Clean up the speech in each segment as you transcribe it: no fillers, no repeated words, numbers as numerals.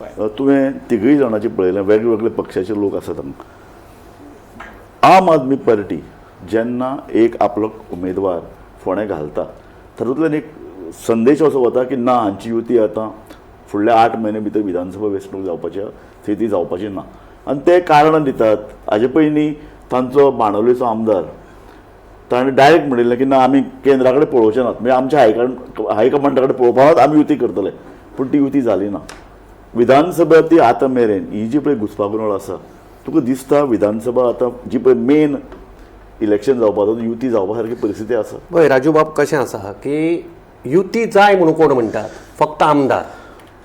तुवें तिगूय जाणांचे पळयलें, वेगवेगळे पक्षाचे लोक आसात हांगा. आम आदमी पार्टी जेन्ना एक आपलो उमेदवार फोंडें घालता, तातूंतल्यान एक संदेश असो वता की ना, हांची युती आतां फुडल्या 8 म्हयने भितर विधानसभा वेंचणूक जावपाची आहा, थंय ती जावपाची ना आनी ते कारणां दितात. हाजे पयलीं तांचो बाणावलेचो आमदार, ताणें डायरेक्ट म्हणिल्लें की ना, आमी केंद्रा कडेन पळोवचे नात, म्हणजे आमच्या हायकमांडा कडेन पळोवपा नात, आमी युती करतले. पूण ती युती जाली ना. विधानसभा ती आतां मेरेन ही जी पळय घुस्पागोंदळ आसा, तुका दिसता विधानसभा आतां जी पळय मेन इलेक्शन जावपा, युती जावपा सारकी परिस्थिती आसा? पळय राजू बाब, कशें आसा की युती जाय म्हणून कोण म्हणटात? फक्त आमदार.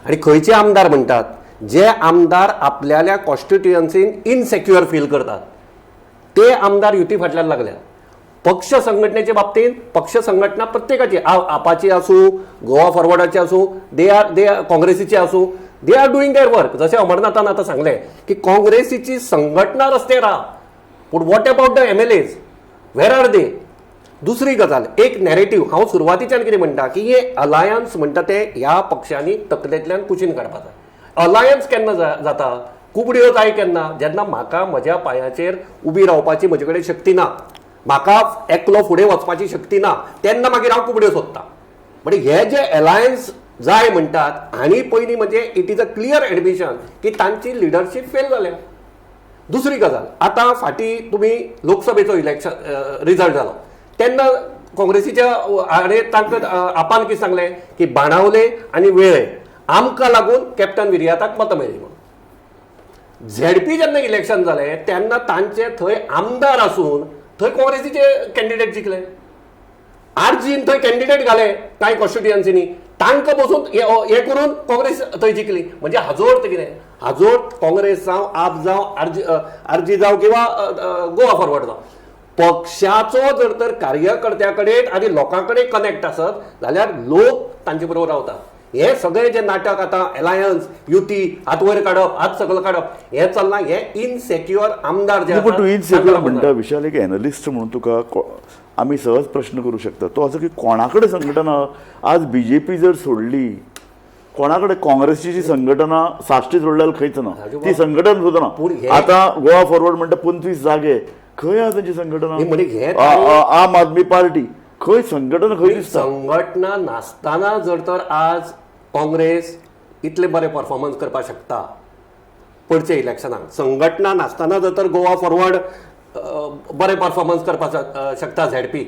आनी खंयचे आमदार म्हणटात? जे आमदार आपल्याल्या कॉन्स्टिट्युयन्सीन इनसेक्युअर फील करतात, ते आमदार युती फाटल्यान लागल्या. पक्ष संघटनेचे बाबतींत पक्ष संघटना प्रत्येकाची, आपाची आसूं, गोवा फॉरवर्डाची आसूं, they are काँग्रेसीची आसूं, they are doing their work. जशें अमरनाथान आतां सांगलें की काँग्रेसीची संघटना रस्त्यार आहा, पूण what about the MLAs? Where are they? दुसरी गजाल, एक नॅरेटीव. हांव सुरवातीच्यान कितें म्हणटा की हे अलायन्स म्हणटा ते ह्या पक्षांनी तकलेंतल्यान कुशीन काडपा जाय. अलायन्स केन्ना जाता? कुबड्यो जाय केन्ना? जेन्ना म्हाका म्हज्या पांयाचेर उबी रावपाची म्हजे कडेन शक्ती ना, म्हाका एकलो फुडें वचपाची शक्ती ना, तेन्ना मागीर हांव कुबड्यो सोदता. म्हणजे हे जे अलायन्स जाय म्हणटात आनी पयलीं, म्हणजे it is a clear admission की तांची लिडरशीप फेल जाल्या. दुसरी गजाल, आतां फाटीं तुमी लोकसभेचो इलेक्शन रिजल्ट जालो तेन्ना काँग्रेसीच्या हाणें तांकां आपान कितें सांगलें की बाणावले आनी वेळे आमकां लागून कॅप्टन विरियाताक मतां मेळ्ळी म्हणून. झेडपी जेन्ना इलेक्शन जालें तेन्ना तांचे थंय आमदार आसून थंय काँग्रेसीचे कॅन्डिडेट जिखले. आरजीन थंय कॅन्डिडेट घाले कांय कॉन्स्टिट्युएन्सीनी, तांकां बसून हे हे करून काँग्रेस थंय जिखली. म्हणजे हाजो अर्थ कितें? हाजो अर्थ काँग्रेस जावं, आप जावं, आरजी आरजी जावं किंवा अ, अ, गोवा फॉरवर्ड जावं, पक्षाचो जर तर कार्यकर्त्या कडेन आनी लोकां कडेन कनेक्ट आसत जाल्यार लोक तांचे बरोबर रावतात. हे सगळे जे नाटक आतां अलायन्स, युती, हात वयर काडप, हात सकयल काडप हे चल्लां, हे इनसेक्युअर आमदार जे पण आसात, तूं इनसेक्युअर तांकां लागून. म्हणटा विशाल, एक एनलिस्ट म्हणून तुका आमी सहज प्रश्न करू शकता, तो असो की कोणा कडेन संघटना आज बीजेपी जर सोडली, कोणा कडेन काँग्रेसीची संघटना साश्टी सोडल्यार खंयच ना. ती संघटन सुद्दां पूण ना. आतां गोवा फॉरवर्ड म्हणटा 25 जागे, खंय आहा तेंची संघटना? नाही, म्हणजे हे आम आदमी पार्टी खंय संघटना खंय दिसता? संघटना नासतना जर तर आज काँग्रेस इतले बरे परफॉर्मन्स करपाक शकता पडचे इलेक्शनाक, संघटना नासतना जर तर गोवा फॉरवर्ड बरे परफॉर्मन्स करपाक शकता, झेडपी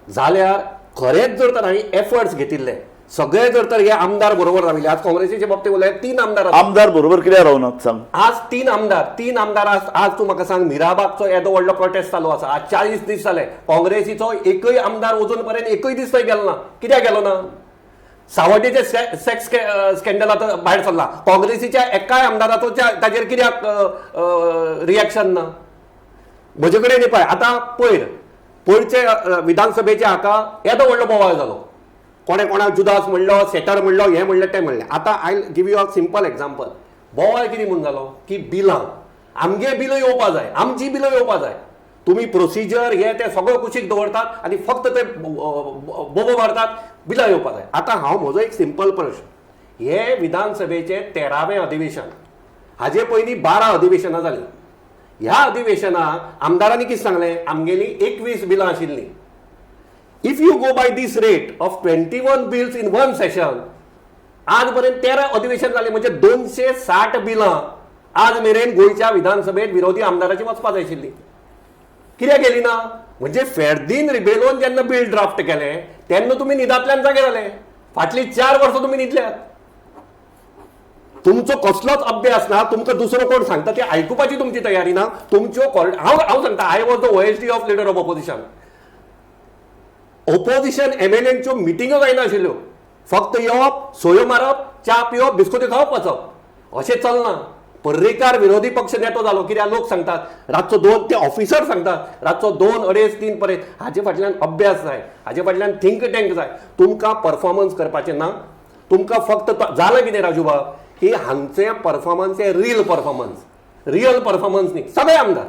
जाल्यार खरेंच जर तर हांणी एफर्ट्स घेतिल्ले सगळे जर तर हे आमदार बरोबर राविल्ले, आज काँग्रेसीचे बाबतीत उलयत, तीन आमदार आसात. आमदार बरोबर कित्याक रावनात, सांग. आज तीन आमदार, तीन आमदार. आज आज तूं म्हाका सांग, मिराबागचो येदो व्हडलो प्रोटेस्ट चालू आसा, आज 40 दीस जाले, काँग्रेसीचो एकय आमदार अजून पर्यंत एकय दीस थंय गेलो ना. कित्याक गेलो ना? सावड्डेचे सेक्स स्कॅन्डल आतां भायर सरला, काँग्रेसीच्या एकाय आमदाराचो ताजेर कित्याक रिएक्शन ना? म्हजे कडेन न्ही, पळय आतां पयर पयरचे विधानसभेचे हाका येदो व्हडलो बोवाळ जालो, कोणें कोणाक जुदास म्हणलो, सेटर म्हणलो, हें म्हणलें, तें म्हणलें. आतां I give you a simple example. बोवाळ कितें म्हूण जालो की बिलां, आमगे बिलां येवपा जाय, आमची बिलां येवपा जाय. तुमी प्रोसिजर हे ते सगळो कुशीक दवरतात आनी फक्त ते बोबो मारतात, बिलां येवपा जाय. आतां हांव म्हजो एक सिंपल प्रश्न, हे विधानसभेचें 13वें अधिवेशन, हाजे पयलीं 12 अधिवेशनां जालीं. ह्या अधिवेशनाक आमदारांनी कितें सांगलें? आमगेलीं 21 बिलां आशिल्लीं. If you go by this rate of 21 bills in one session, आज पर्यंत 13 अधिवेशन जालें, म्हणजे 260 बिलां आज मेरेन गोंयच्या विधानसभेत विरोधी आमदाराची वचपा जाय आशिल्ली. कित्याक गेली ना? म्हणजे फेर्दीन रिबेलोन जेन्ना बिल ड्राफ्ट केलें तेन्ना तुमी न्हिदांतल्यान जागे जाले. फाटलीं 4 वर्सां तुमी न्हिदल्यात. तुमचो कसलोच अभ्यास ना. तुमकां दुसरो कोण सांगता ते आयकुपाची तुमची तयारी ना. तुमच्यो हांव सांगता, I was the OSD of leader of opposition. Opposition एमएलएच्यो मिटिंगो जायनाशिल्ल्यो. फक्त येवप, सोयो मारप, च्या पिवप, बिस्कुटी खावप, वचप, अशें चलना. पर्रीकार विरोधी पक्ष नेतो जालो कित्याक? लोक सांगतात रातचो दोन, ते ऑफिसर सांगतात रातचो 2, अडेच, 3 पर्यंत. हाजे फाटल्यान अभ्यास जाय, हाजे फाटल्यान थिंक टँक जाय. तुमकां परफॉर्मन्स करपाचें ना, तुमकां फक्त जालें कितें राजू बाब, की हांगचें परफॉर्मन्स हे रील परफॉर्मन्स, रियल परफॉर्मन्स न्ही. सगळे आमदार